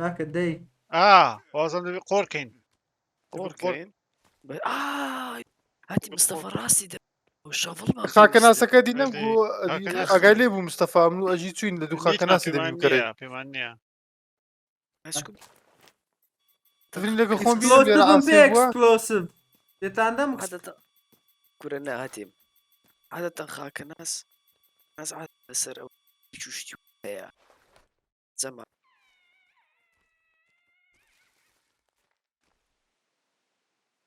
کاکە دەی. ئا وازم دەبێ قۆرکەین. قۆڕکەین ئای هەتی مستەفا ڕاستی دە شەڤڵمان پێویستە. خاکەناسەکە دی نەمگو خاکەناس. ئاگای لێ بوو مستەفا من و ئەژی چوین لە دوو هیچمان خاکەناسی دەبی پێمان بکەرێ نییە پێمان نییە. هەچکم تفرین لەگە خۆم بیرم لێرە ئێکسپلۆسیڤم پێ عاسێ بووە ئێکسپلۆسیڤ دێتاندەم عادەتەن کورە نا هەتیم عادەتەن خاکەناس ناس عادەت لەسەر ئەو هیچ و شتی هەیە زەمان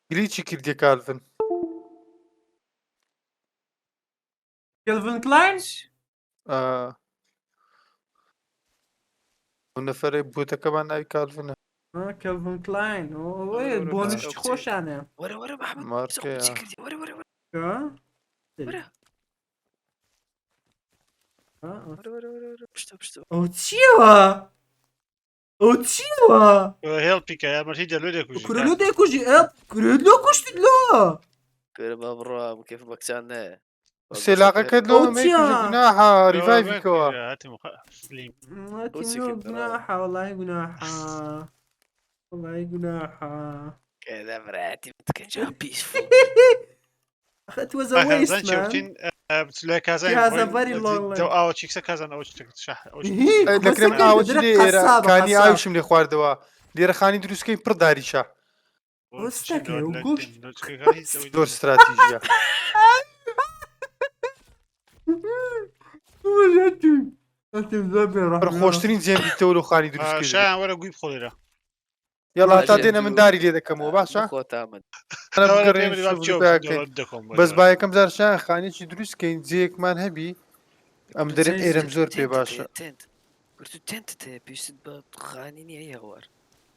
گلیچی کردیە کالڤن. کێلڤن کلاین؟ ئا. ئەو نەفەرەی بۆتەکەمان ناوی کالڤنە. ها کێلڤن کلاین وەرە ئەوەیە وەرە بۆ بچکە نشتی بچێ خۆشانە. وەرە وەرە محمد مارکەیە. چی کردی وەرە وەرە وەرە کە؟ وەرە ها، وەرە وەرە وەرە وەرە پشتە پشتە ئەو چییەوە؟ ئەو چییەوە؟ هێڵپی کە یارمەتی دەلۆ دەکوژی کورە لۆ دەیکوژی ئە کورە لۆ کوشتیت لۆ؟ کورە با بڕوا کێف بە کچان نایە با سێلاقەکەت لۆ ئەو مەیکوژە چییە؟ گوناحە ریڤایڤی کەوە. هاتیم چی لۆ کرد؟ گوناحە وەڵاهی گوناحە وەڵاهی گوناحە. كذا براتي بتكنجا بيسفول It was a waste man. لە کازان He has a very long life. ئاوە چیکسە کازان ئەوە هی، لەکرێم قسەکەی ئاوە درە لێ ئێرە قەسابە، کانی قەساب. ئاویشم لێ خواردەوە لێرە خانی دروستکەی پڕ داریشە وەستەکەی و گۆشت. زۆر استراتیژیە. پڕ خۆشترین جێم دیتەوە لۆ خانی دروستکردن. شایان وەرە گوی بخۆ لێرە یاڵا تا دێنە من داری لێ دەکەمەوە باشە خۆتامن ئەنا بگەڕێین شوو بکەین. بەس با یەکەم جار شایان خانێکی دروست کەین جێیەکمان هەبی ئەم دەرێم ئێرەم زۆر پێ باشە. تنت کورتو تنتت هەیە پێویستت بە خانی نییە ئەی هەوار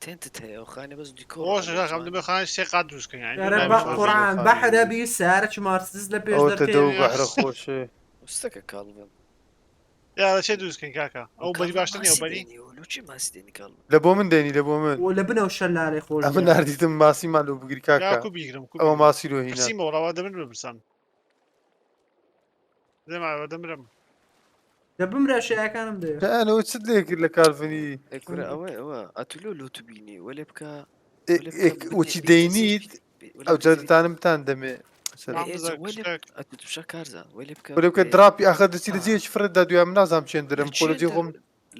تنتت هەیە ئەو خانە بەس دیکۆر خۆش کاکەم دەبێ خانی سێ قات دروستکەین یعنی ئەرە دوو بە ناوی قورعان خانی. بەحرە بی سارە چ مارسیس لە پێش ئەوە تە دەو دەرکەوێ. بەحرە خۆشێ. وستەکە کاڵبن یا لە چێ دروستکەین کاکە ئەو بەری باشتر نییە ئەو بەری لۆچی ماسی دێنی کاڵبن لە بۆ من دێنی لە بۆ من. و لە بنەوە شەلالەی خۆش ئەمە نییە. ناردیتم ماسیمان لۆ بگری یا کاکە. کو بیگرم کو ئەوە بیگرم. ماسی لۆ هینا. پرسیمەوە وەڵا دەمرم بپرسم دەماوە دەمرم دە بمرە شەیەکانم دەوێ. شایان ئەوە چت لێ کرد لە کالڤنی؟ ئەی کورە ئەوە ئەوە ئەتولۆ لۆ تو بینی وەلێ بکە وەچی دەینیت ئەو جا دەتانم بتان دەمێ. وەلێ بکە دراپی ئاخر دەچی لە جێیەکی فرەت دا دویا من نازانم چێن درم خۆ لە جێی خۆم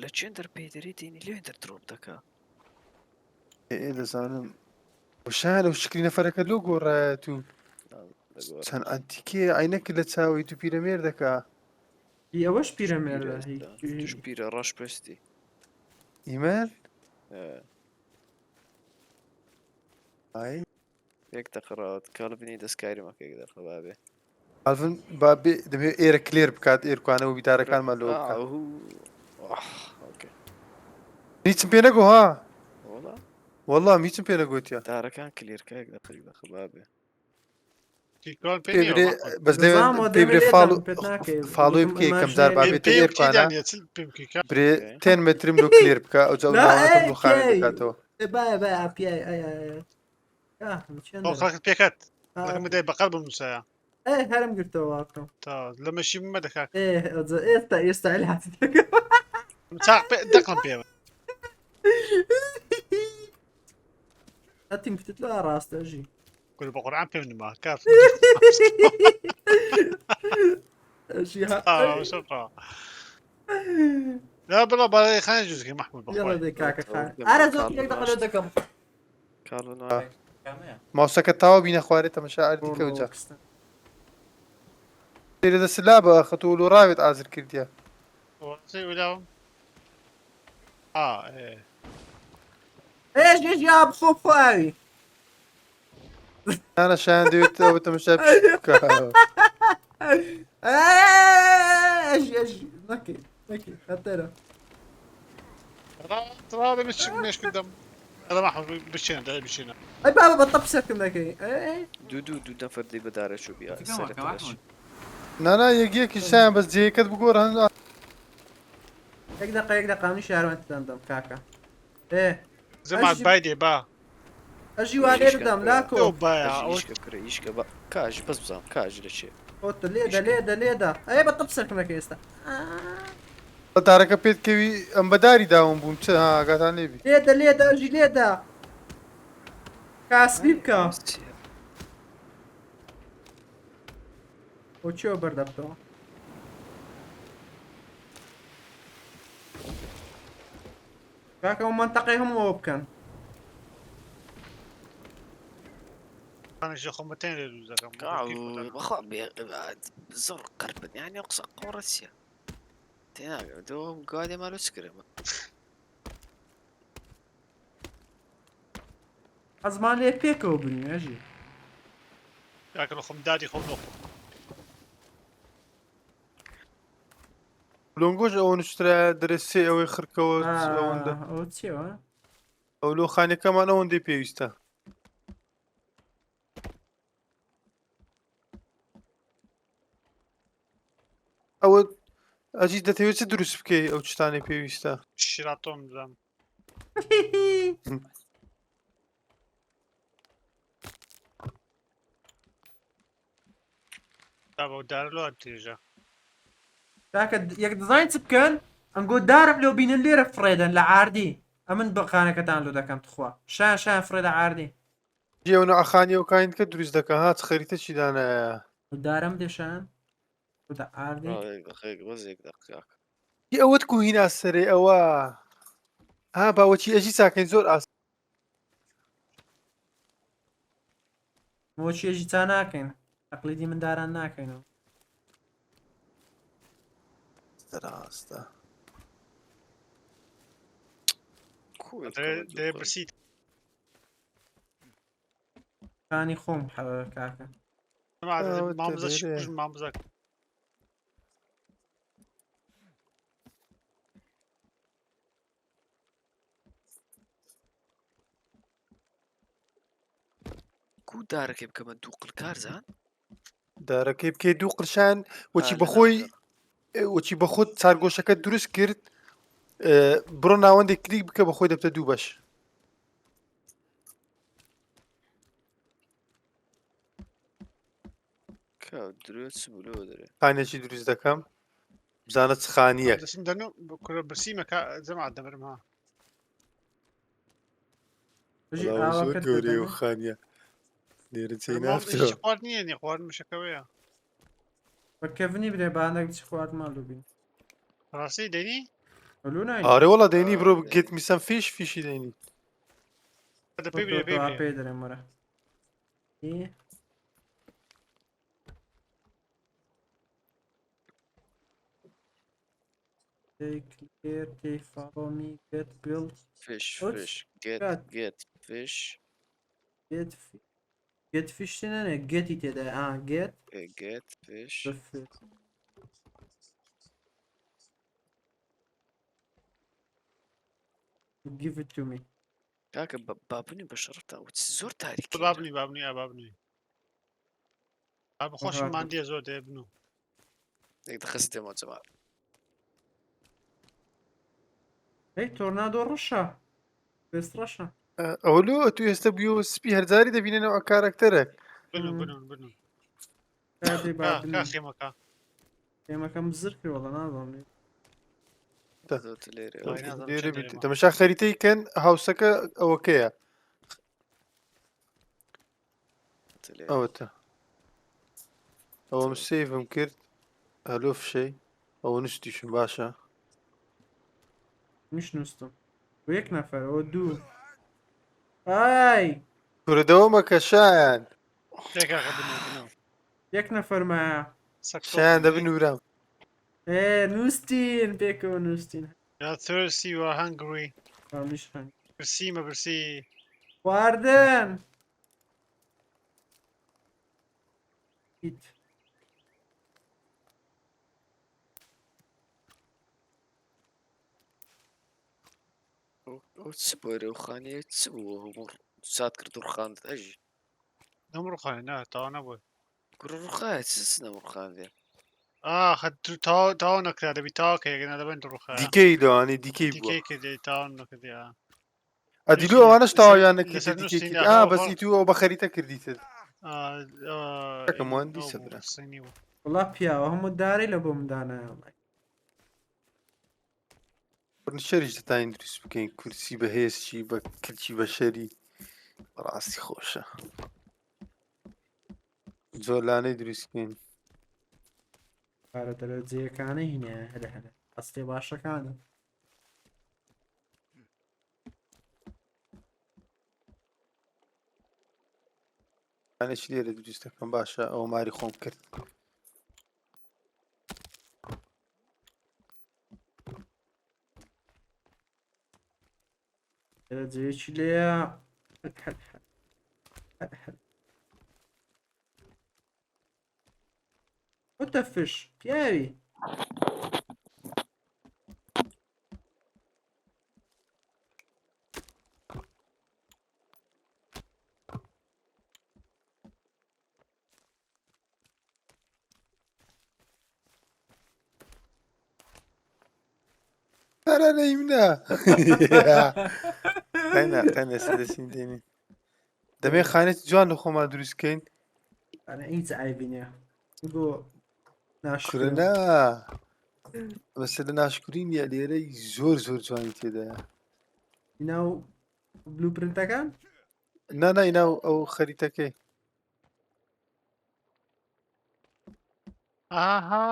لە چێن دەر پێدەری دێنی لێ دەر درۆپ دەکا ئێ دەزانم شایان ئەو شکلی نەفەرەکە لۆ گۆڕایەت و چەند ئەنتیکێ عینەکە لە چاوی تو پیرەمێردەکە. هی ئەوەش پیرەمێردە هی توش پیرە ڕەش پێستی ئیمەن ئای یەک دەقڕات کاڵبنی دەستکاری مەکە یەک دەقە بابێ کالڤن با بێ دەمەوێت ئێرە کلێر بکات ئێرکانەوە بیدارەکانمان لەوە بکات. ئۆکەی هیچم پێ نەگۆ ها وەڵا وەڵام هیچم پێ نەگوتیە دارەکان کلێرکە یەک دەقە یەک دەقە بابێ تیکۆن پێ پێ نییە برێ محمود. بەس لێ نظامەوە پێ دەمێ برێ لێدەم فاڵو پێت ناکەی فاڵۆی وتم بکەی یەکەم جار با ئیماژنێری بێتە پێم چی ئێرکانە دانیە چل پێم بکەی کاک برێ ئۆکەی. 10 مترم لۆ کلێر بکە ئەو جا ئەو لا ناوانەکەم ئەی لۆ خاوێن کەی دەکاتەوە. بایە بایە ئاپیای ئای ئای ئای ئەو چێن خەڵکت پێکەت لەکەم بدەی بەقەر بمنووسایە ئێ هەرم گرتەوە واکەم تا لە مەشی بمە دەکاک ئێ ئەوجا ئێستا ئێستا هاتی دەکەم چاق پێ دەقم پێوە هەتیم کتت لە ڕاستە ژی کورە بە قورعان پێم نما کاف ژی ها لا بڵا باڵی خان جوزکە محمود یاڵا بەخوای دەی کاکە خان ئەو ئارە دەم زۆر یەک دەقە لێ دەکەم کاڵبن ماوسەکە تاوە بینە خوارێ تەمەشا ئەردی کەوجا. لێرە دەست لابە خەتۆ لۆ ڕاوێت ئازر کردیە. ولاوم ئا ئێ ئێش ئێش یا بخۆ بخۆ ئاوی نانە شایان دەوێت ئەوە تەمەشا بکە. ئێش ئێش نەکەی نەکەی خەتەرە تڕا دەبێت چ مێشکردم هذا محمود بچێنە دای بچێنە ئەی بابە بە تەپ سەرکم دەکەی ئێ دوو دوو دوو نەفەر دی بەدارە چوو بیا سەرە تەلەش نانا یەک یەکی شایان بەس جێیەکەت بگۆڕ هەن یەک دەقە یەک دەقە منیش یارمەتیتان دەم کاکە ئێ زەما ئەژی بای دێ با ئەژی وا لێ بدەم لاکۆ ئەو بایا ئەژی ئەوە ئیشکە کورە ئیشکە بە کاژی بەس بزانم کاژی لە چێ خۆتە لێدە لێدە لێدە ئەی بە تەپ سەرکم دەکەی ئێستا. دارەکە پێت کەوی ئەم بەداری داوم بووم چ ها ئاگاتان لێبی. لێدە لێدە ئەژی لێدە کاسبی بکە. بۆ چیەوە بەردەبتەوە؟ کاکە ئەو مەنتەقەی هەموو ئەوە بکەن. خانێکی خۆم بە تەنێ لێ دروست دەکەم. بەخوا زۆر قەربن یانی ئەو قسە قۆڕە چییە؟ تێناگەم تۆ گادێ مالۆ چ کرم؟ حەزمان لێ پێکەوە بنی ئەژی. کاکە لە خۆم دادی خۆم نۆخۆم. لۆنگۆش ئەوە نووسرا دەرێ سێ ئەوەی خرکەوە ئەوەندە. ئەوە چیەوە؟ ئەو لۆ خانەکەمان ئەوەندەی پێویستە. ئەوە ئەجی دەتەوێت چ دروست بکەی ئەو شتانەی پێویستە؟ شیراتۆم دەم. درێژە. کاکە یەک دیزاین چ بکەن ئەنگۆ دارم لۆ بینن لێرە فڕێدەن لە عاردی ئەمن بە خانەکەتان لۆ دەکەم تخوا شایان شایان فڕێدە عاردی. جێ و نەعخانی ئەو کاین کە دروست دەکە ها چ خەریتە چی دانایە. دارم دێشان خودە عاردی. ی ئەوەت کو هینا سەرێ ئەوە ها باوەچی ئەژی چاکەین زۆر ئاس. مۆچیەژی چا ناکەین تەقلیدی منداران ناکەینەوە. ڕاستە. دەێ برسیت. خانی خۆم کاکە. مامزە مامزە. کو دارەکەی بکەمە دوو قل کارزان؟ دارەکەی بکەی دوو قرشان وەچی بەخۆی وەچی بەخۆت چارگۆشەکە دروست کرد بڕۆ ناوەندێک کلیک بکە بەخۆی دەبتە دوو بەش. خانێکی دروست دەکەم بزانە چ خانییەک. دەچم دەنو کورە برسیمە کا جەماعەت دەمرم ها. بژی وەڵا زۆر ئاوەکەت گەورەیە و دەدەنێ؟ خانیە لێرە جێی مام نابتەوە. هیچ خوارد نییە نی خوارد مشەکەوەیە. بە کەڤنی برێ باندێک بچی خواردمان لۆ بین. ڕاستی دەینی؟ لۆ ناینی. ئارێ وەڵا دەینی برۆ گێت می سەم فیش فیشی دەینی. دە پێی برێ پێی برێ. پێی دەرێم وەرە. Take clear, take follow me, get build. Fish, What? fish, get, God. get, fish, Get get fish تێنانێ گێتی تێدایە ئا get get, fish. the fish. Give it to me. کاکە بابنی بە شەڕەتا و زۆر تاریکە. بابنی بابنی ئا بابنی. ئا بەخۆشم ماندیە زۆر دێ بنو. یەک دەخست دێمەوە جەماعەت. هەی تۆرنادۆ ڕەشە. پێست ڕەشە. ئەوە لۆ ئەتو ئێستا بوویەوە سپی هەرجاری دەبینێنەوە کارەکتەرێک. بنو بنو بنو. کاتێ کا بابنی. کا خێمەکە. خێمەکەم زر کرد وەڵا نازانم. لێرە بیت تەمەشا خەریتەی کەن هاوسەکە ئەوەکەیە. ئەوەتە ئەوەم سیڤم کرد هەلۆ فشەی ئەوە نووسیشم باشە. منیش نووستم. بۆ یەک نەفەر ئەوە دوو. ئای کورە دەوە مەکە شایان. دێ کاکە بنو بنو. یەک نەفەر مایە. شایان دەبن ورام. ئێ نووستین پێکەوە نووستین. You are thirsty, you are hungry. منیش هەنگ. برسیمە برسی. خواردن. Eat. ئەو چ بۆ ڕێوخانەیە چ بوو هەموو سات کرد و ڕخاندت ئەژی. نەم ڕوخانێ نا تەواو نەبوو. کوڕە ڕوخایە چ چ نەم ڕوخاندێ؟ ئاخ تەواو تەواو نەکرا دەبی تەواو کە یەکە دەبن ڕوخایە. دیکەی لەوانەیە دیکەی بووە. دیکەی کردی تەواو نەکردی ئا. ئەدی لۆ ئەوانەش تەواویان نەکردی لەسەر دیکەی نووسین کردی ئا بەس ئیتو ئەو بە خەریتە کردیتت. کاکە مهندیسە برا. صینی بوو. وەڵا پیاوە هەموو دارەی لە بۆم دانایە وەڵای. furniture یش دەتانین دروست بکەین کورسی بەهێز چی بە کلکی بەشەری بەڕاستی خۆشە زۆر لانەی دروستکەین. پارە دەرەجەیەکانە هینە هەلە هەلە ئەستێ باشەکانە. لانێکی لێرە دروست دەکەم باشە ئەوە ماری خۆم کرد. دەرەجەیەکی لێیە هەل هەل هەل هەل. What the fish پیاوی. ئەرا نەیمنا قەینا قەینا سەدەسین دێنین دەمێ خانێکی جوان لە خۆمان دروست کەین. ئەنا هیچ عیبی نییە بۆ کورە ناشکرم. نا مەسەلە ناشکری نییە لێرەی زۆر زۆر جوانی تێدایە. ناو blueprint ەکان؟ نا نا ئیناو ئەو خەریتەکەی. ئاها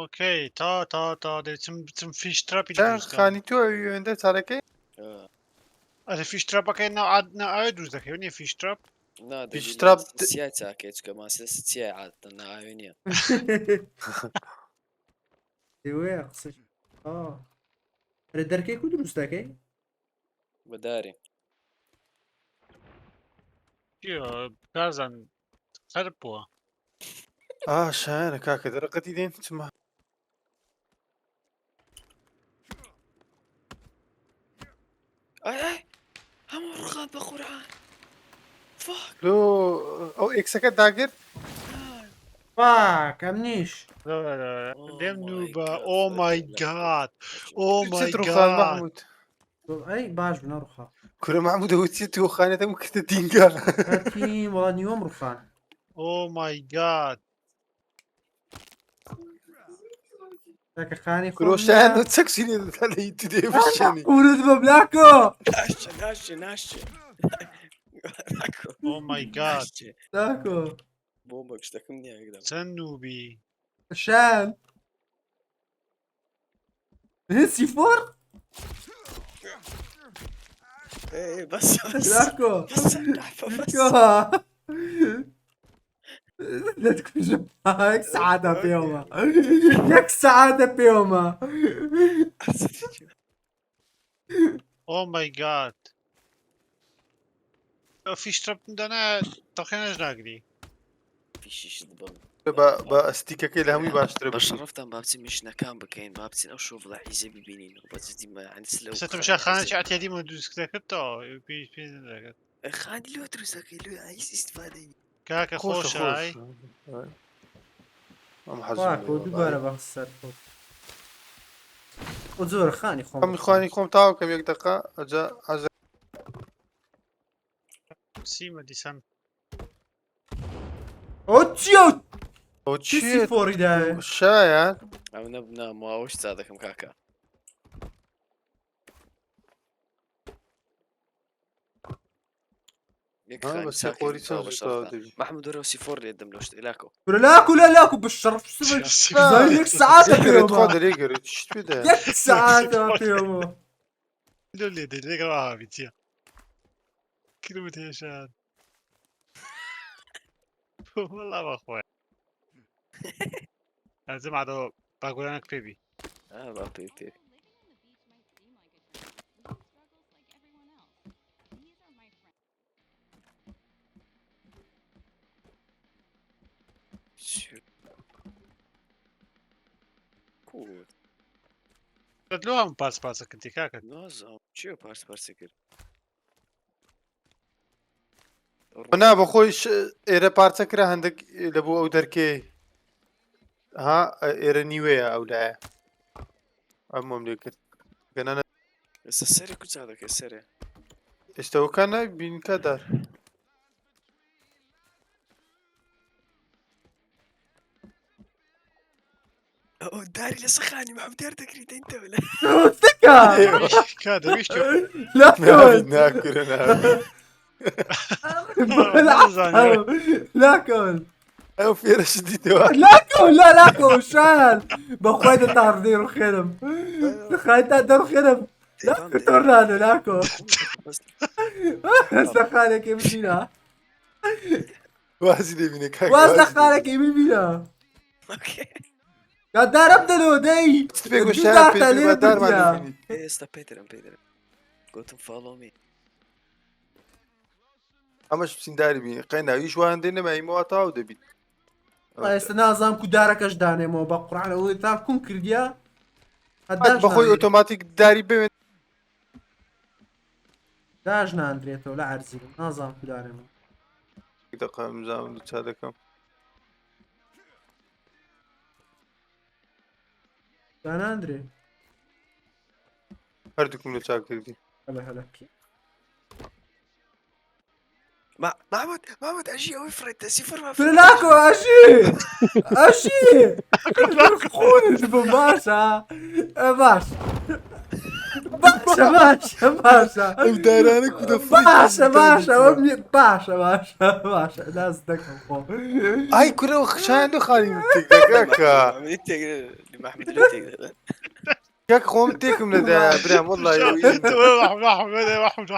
okay تا تا تا دەچم بچم fish trap ی تا دروست کەم. خانی تۆ ئەوی وێندە چارەکەی؟ آه. ئەرێ fish trap ەکەی ناو عاد ناو ئاوێ دروست دەکەی نیە fish trap؟ نا fish دەبی trap سیای چاکەی چکە ماسە سیای عادەتەن ناوێ نییە. ئێوەیە قسە ئا ئەرێ دەرکەی کو دروست دەکەی؟ بەدارێ چییە کارزان خەرپ بووە. ئا شایەنە کاکە دەرەقەتی دێن چما. ئای ئای هەموو ڕوخان بە قورعان fuck. لۆ ئەو ئێکسەکە داگرت؟ fuck ئەمنیش. لێم Oh my نوبە God، oh my فەرق لە- God oh چ my ڕوخان God. مەحمود؟ ئەی باش بوو نەڕوخا. کورە مەحمود ئەوە چیە تۆ خانەتەم کردە دینگە؟ هەتیم وەڵا نیوەم ڕوخان. oh my God. کاکە خانی خۆم کورۆ نییە. شایەن ئەو چەک چینێ دەدا لە هی تو دێ بشێنی. قورت بە بلاکۆ. ناشچێ ناشچێ ناشچێ oh my God. ناشچێ بلاکۆ. بۆمبەک شتەکەم نییە یەکدەم. چەند نوبی. شان. C4؟ ئێ بەس بەس بلاکۆ. بەس لەحفە بەس. دەتکوژم یەک سەعاتە پێومە یەک سەعاتە پێومە. oh my God. ئەو fish trap م دانا تەقێنەش ناگری. فیشیشت بم. بە بە stick ەکەی لە هەمووی باشترە بە بژی. شەڕەفتان با بچین mission ەکان بکەین با بچین ئەو shovel ە حیزە ببینین و بە جدی ما یعنی سلەو سە تەماشا خانێکی ئەعتیادیمە دروست دەکردەوە پێ پێ نەدەکرد. خانی لۆ دروست دەکەی لۆ هیچ ئیستفادەی نییە. کاکە خۆشە خۆشە خۆش. ئای. ئەم حەزم فاک لێ دووبارە وەڵای. بە سەر خۆ. ئەو زۆرە خانی خۆم ئەم خوانی خۆم تاو کەم یەک دقە ئەجا حەز سیمە دیسان. ئەو چییە ئەو چی چییە C4 ی دایە؟ شایان؟ ئەو نەبنا ماوەش چا دەکەم کاکە. یەک ها خانی بە سێ چاکەی قۆری تاو چەند بە زوو تەواو شەڕەفتان. دەبی. مەحمود وەرەوە C4 لێت دەم لەو شتە لاکۆ. کورە لاکو لا لاکو بەشەڕەف زانی یەک سەعاتە لێ تخوا پێومە دەرێ گەرێ چیت پێ دایە؟ یەک سەعاتە پێومە. لۆ لێ دەی لێگەڕا هاوی چییە؟ کردمت هێشان. وەڵا بەخۆیە. ئەزم عادەوە باگۆرانەک پێ بی. ئا با پێ پێ. چی؟ کورد. لۆ هەموو پارچ پارچە کردی کاکە؟ نازانم چییە پارچ پارچە کرد؟ نا بەخۆی ئێرە پارچە کرا هەندێک لە بۆ ئەو دەرکەی. ها ئێرە نیوەیە ئەو لایە. ئەمەم لێ کرد. گەنە ئێستا سەرێ کوجا دەکەی سەرێ؟ ئێستاوەکان نابین کادار. ئەو داری لەسەر خانی محمود دیار دەکری دەینتەوە لە تکا کا دەویشتی لا كون ناکورە نابی. لا كون ئەو فێرەش دیتەوە لا كون لا لا كون شال بەخوای دەتاڕدەی ڕوخێنم خای تا دەڕخێنم لا تۆرنانە لا كون ئێستا خانێکی ببینە وازی لێبینە کاکە، واز لە وازی لێ. خانەکەی ببینە ئۆکێ یا دارم دەنەوە دەی چ پێ دوو گۆشتیان دارتان پێ لێرە دارمان بردیە. دەبینی. ئێستا پێدرم پێدرم گوتم فاڵۆ می ئەمەش بچین داری بینی قەینا ئیش وان دێ نەمایمەوە تەواو دەبیت. ئێستا نازانم کو دارەکەش دانێمەوە بە قورعان ئەوەی تا کون کردیە هەر بەخۆی ئۆتۆماتیک داری بوێن. داش ناندرێتەوە لە عەرزی نازانم کو دانێمەوە. دقە بزانم چا دەکەم. داناندرێ. هەردووکم لە چاک کردی. هەلە هەلە. محمود محمود ئەژی ئەوەی فڕێت دەستی فەرما تورە لاکۆ ئەژی ئەژی خونت بم باشە باش باشە باشە باشە ئەو دارانە کو دەفڕی باشە باشە ئەوە باشە باشە باشە ناز دەکەم خۆ. ئای کورە خشایان لۆ خالی من تێک دەکا. محمود کاک خۆم تێکم لەدا برام والله. محمود محمود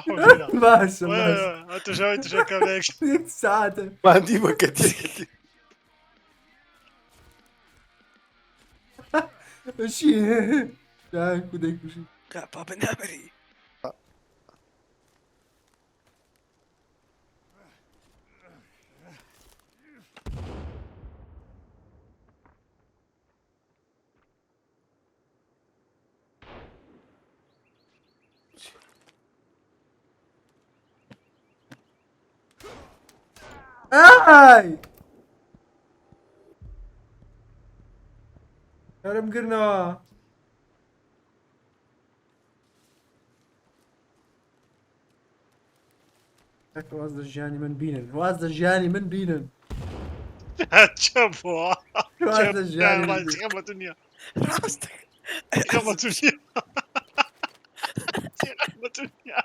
باشە باشە. انت شو انت شو كان یەک ساعتە ماندی بکە تێکەتی. چی کو دەیکوژی. بابا نامری. ئای هەرم گرنەوە. کاکە واز لە ژیانی من بینن واز لە ژیانی من بینن. چەبووە واز لە ژیانی من بینن. خەمە دنیا ڕاست خەمە دنیا خەمە دنیا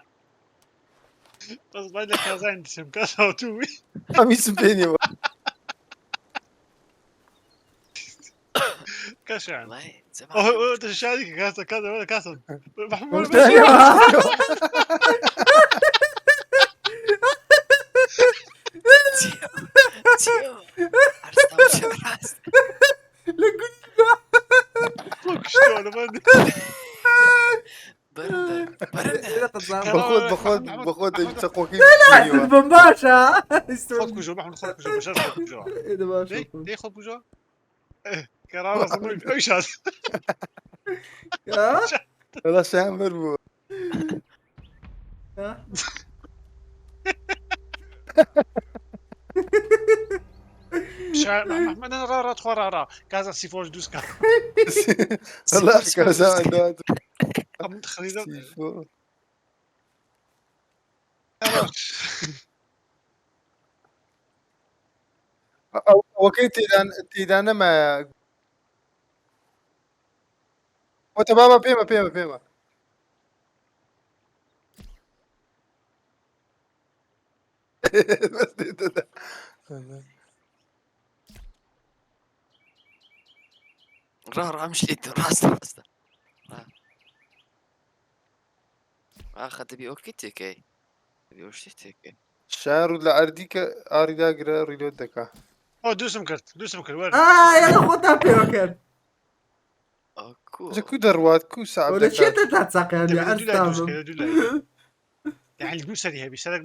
بەس بای لە کازان دچم کەسەوە تووی. ئەمیسم پێ نییە. کەشیان وڵای شادی کاسە کاسە کاسە محمود. ڕاست لە گوندی کوشتووە لە من. بەخۆت بەخۆت بەخۆت دەبی چەقۆکەی بم باشە. خۆت کوژۆ محمود خۆت کوژۆ بەشەر خۆت کوژۆ. باشە. دەی دەی خۆت کوژۆ کەراوە ئەوی شاد. وەڵا شایان بەر بوو. محمد ڕا ڕا تخوا ڕا ڕا کازە سیفۆش دووسکە. وەڵا کەسان ئەم خەریدە. ئەوەکەی تێدان تێدا نەمایە. وتە بابا پێمە پێمە پێمە. بەس دێتە. ڕا ڕا مشيت ڕاست ڕاستە ئاخە دەبی ئۆکەی تێکەی دەبی ئەو شتێ تێکەی. شایان ڕوو لە ئەردی کە ئاری داگرە ڕیلۆت دەکا. ئەو دووسم کرد دووسم کرد وەرە. ئا یاڵە خۆتان پێوە کرد. ئۆکو جا کو دەڕوات کو سەعب لە دەکات. چێتە تا چاقیان دەبێت دوو لای دووس ئەرستان کرد دوو لای يعني دوو سەری هەبی سەرێک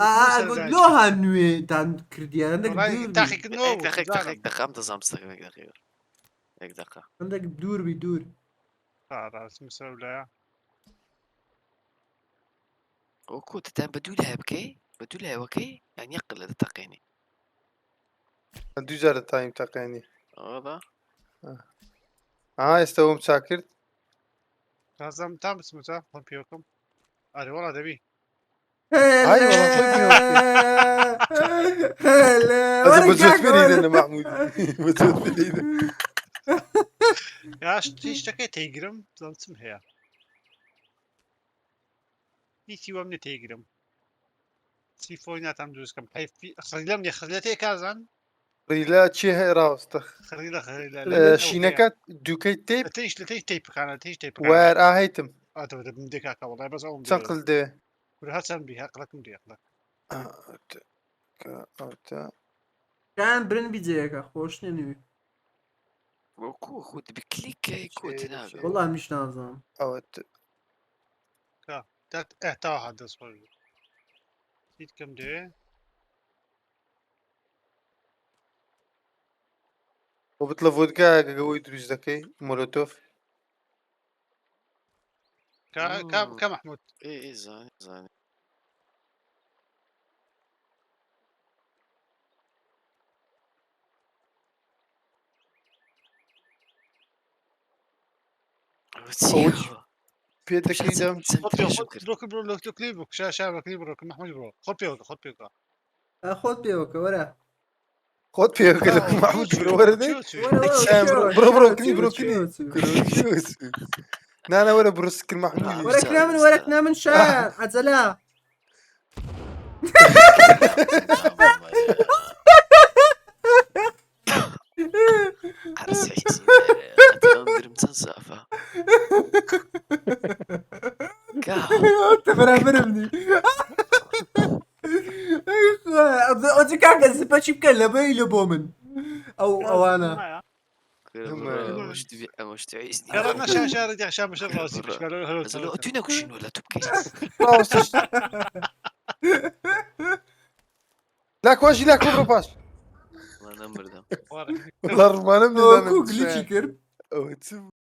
گوت لۆ ها نوێتان کردیان هەندێک دوور بی. تاقیکردنەوە یەک دقیق دقیق دقیق ئەم دەزانم سەکەم یەک دقیق یەک دقیقە. هەندێک دوور بی دوور. ڕاستم سەر لایە. ئۆکو تتان بە دوو لای بکەی بە دوو لایەوەکەی یان یەک لە دەتەقێنی. دوو جارە تایم تەقێنی. ئەوە ئا ئێستا وم چاک کرد. تازم تا بچمە تا خۆم پێوەکەم ئەرێ وەڵا دەبی. ئای وەڵا خۆی پێوە هەلێ ئەزە وەرە بە جوت کاکە پێ وەرە. دەنە مەحموود بە جوت پێ دەنە. یا شتەکەی تێیگرم بزانم چم هەیە هیچی وەم نیە تێیگرم سیفۆی ناتام دروستکەم حەیفی خڕیلەم نیە خڕیلە تێ کازان ڕیلا چی هەیە ڕاوەستە خڕیلە خڕیلە شینەکە دووکەی تێپ تێش لە تێش تێی بکانە تێش تێی بکانە وایەر ئاهیتم ئاتەوە دەبم دێ کاکە وەڵای بەس ئەوم چەند قل دێ کورە هەر چەند بی هەقلەکم دێ هەقلەک ئەوتە شایان برن بیجەیەکە خۆش نیە نوی. وەکو خۆت بکلیکەی کۆت نابێ. وەڵا منیش نازانم. ئەوە دات ئە تا هات دەست خۆش بێ چیت کەم دەوێ بۆ بتڵە ڤۆدکا گەگەوەی دروست دەکەی مۆلۆتۆف. کا کا کا محمود ئێ ئێ زانی زانی. ئەوە چییە؟ پێ دەکەی دەم خۆت پێ خۆت برۆ برۆ لۆ کلی بۆ شا شا بەکلی بڕۆ کە محمود بڕۆ خۆت پێوەکە خۆت پێوەکە. خۆت پێوەکە وەرە. خۆت پێوەکە لە محمود برۆ وەرە دەی. بڕۆ بڕۆ کنی بڕۆ کنی. نا نا وەرە بڕۆ سکر محمود. وەرە کنا من وەرە کنا من شایان عەجەلە. درم چەند سافە. تە بەرامبەرم نی. ئەوجە کاکە زپەچی بکە لەبەی لە بۆ من ئەو ئەوانە. تو نەکوشین ولا تو بکەیت. لاکۆژی لاکۆ بڕۆ پاش. نەمردم. وەڵا ڕمانم کو گلیچی کرد. ئەوە چ بوو؟